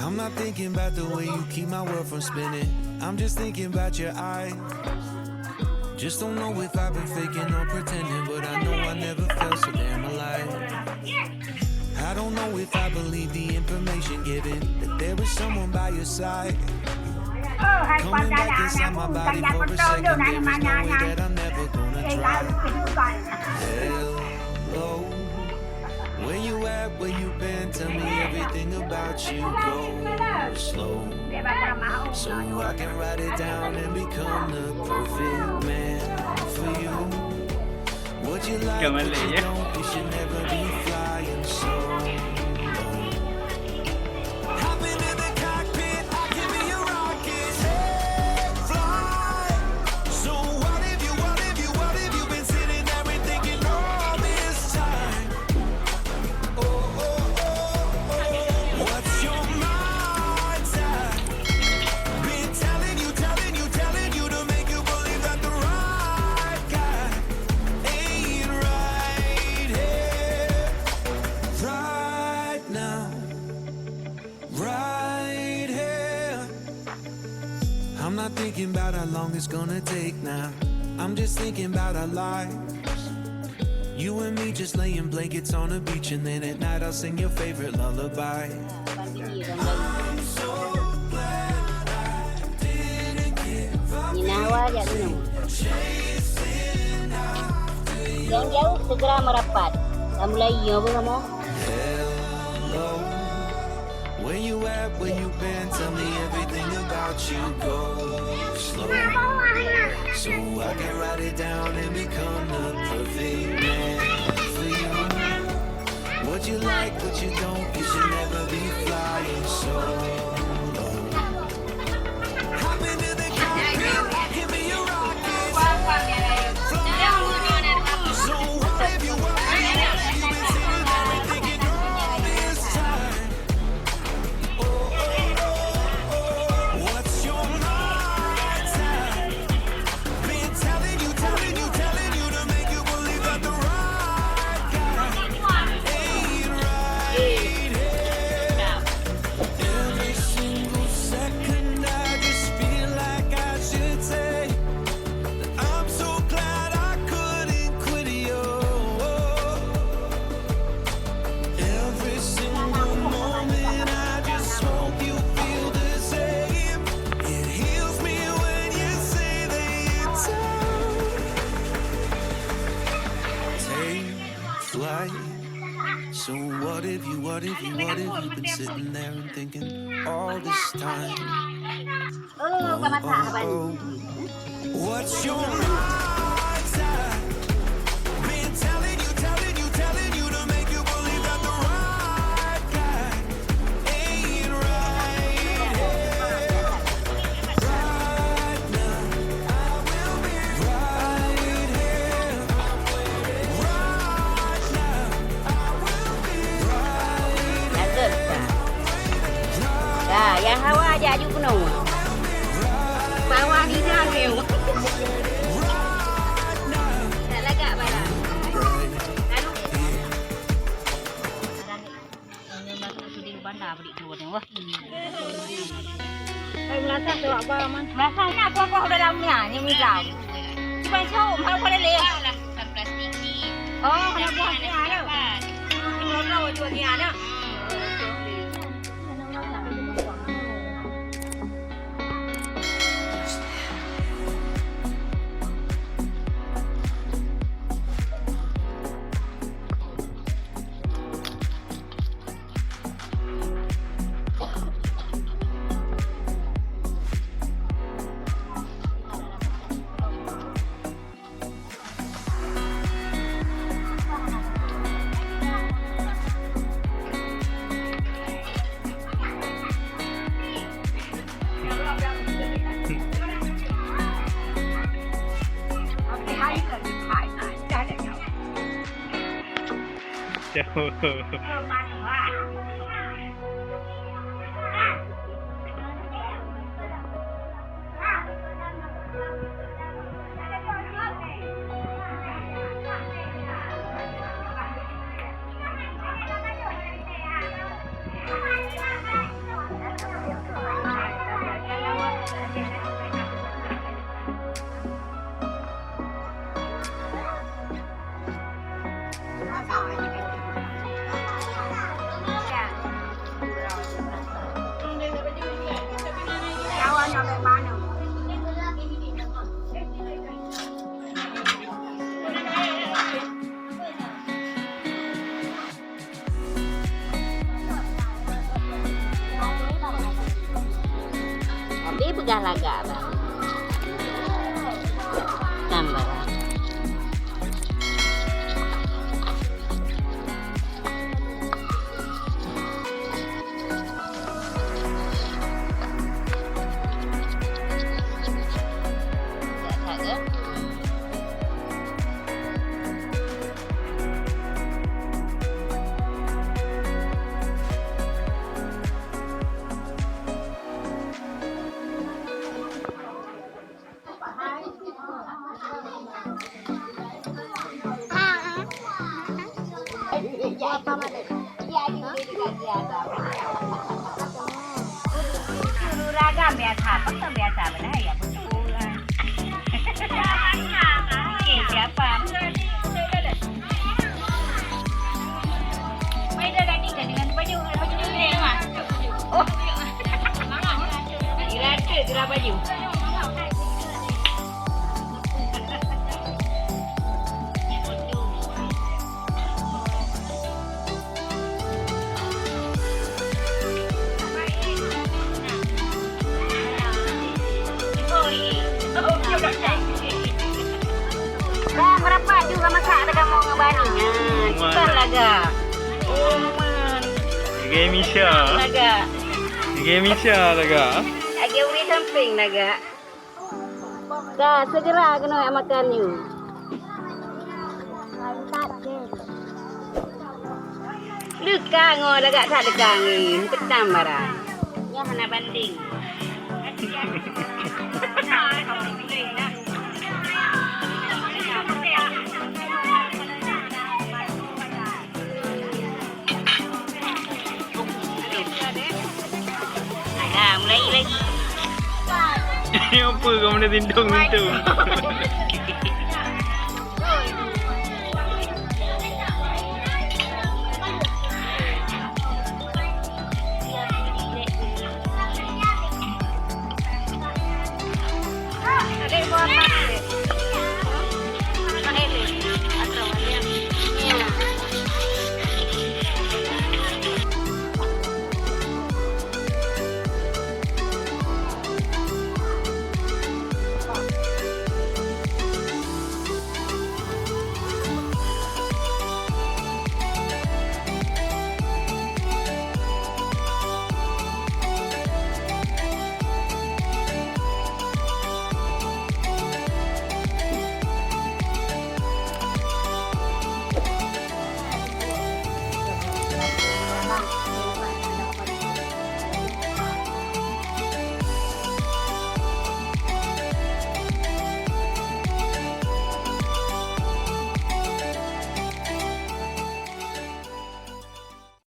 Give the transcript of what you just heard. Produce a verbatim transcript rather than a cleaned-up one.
I'm not thinking about the way you keep my world from spinning. I'm just thinking about your eyes. Just don't know if I've been faking or pretending, but I know I never felt so damn alive. I don't know if I believe the information given that there is someone by your side. Coming back inside my body for a second, there is no way that I'm never gonna try. Hello, where you at? Where you been? Tell me everything about you. Go slow, so I can write it down and become the perfect man for you. What you like, what you don't, you should never be flying solo. Hop into the cockpit, I can be your rocket. Hey, fly. So what if you, what if you, what if you been sitting there and thinking all this time? Oh, oh, oh, oh. What's your mindset? Been telling you, telling you, telling you to make you believe that the right guy ain't right here, right now, right here. I'm not thinking about how long it's gonna take now. I'm just thinking about our lives. You and me just laying blankets on the beach, and then at night I'll sing your favorite lullaby. I'm so glad I didn't give up. Nina Hawa jak gunong. Yang jauh segera merapat. Dah mulai, ya, apa kamu? Hello. Where you at? Where you been? Tell me everything about you. Go slow, so I can write it down and become the perfect man for you. What you like, what you don't, you should never be flying solo. Hop into the cockpit, I can be your rocket. Fly. So what if you, what if you, what if you been sitting there and thinking all this time? What's your mindset? Been telling you, telling you, telling you to make you believe that the right guy ain't right here. Every single second, I just feel like I should say, I'm so glad I couldn't quit you. Every single moment, I just hope you feel the same. It heals me when you say that it's time. Take flight. So what if you, what if you, what if you been sitting there and thinking all this time? Oh, oh, oh. What's your mindset? Been telling you, telling you, telling you to make you believe that the right guy ain't right here. Right now, I will be right here. Right now, I will be right here. Ka, ka, nyang hawa jak aju keunoe. Bawa Nina lé. Tak lagak barang. Lalu. Ini masuk sudi banda beri dua ni, wah. Hai, meunasah tu, Abah, man. Meunasah ni aku, aku udah lama ni, ni udah. Cuba cok, malu pada leh. Oh, kena buah ni, ada. Ini orang jual ni, ada. Jauh. Abi peugah lagak bah. Tambah. Guru ragam biasa, apa tu biasa belah ya, betul lah. Okey, siapa? Mai dah ganti ke dengan baju, baju ni, Mak? Oh. Gerak tu, gerak baju. Dah merapat juga masak ada kamu ngebani. Ha, cepat lagak. Oh, man. Tiga Misha. Lagak. Tiga Misha lagak. Lagi uri samping lagak. Ka, segera keunoe makan nyoe. Leuka ngo lagak that leuka ngi, peutang barang. Nyoe hana banding. Nah, mulai lagi. Apa kau mana tindong-tindong?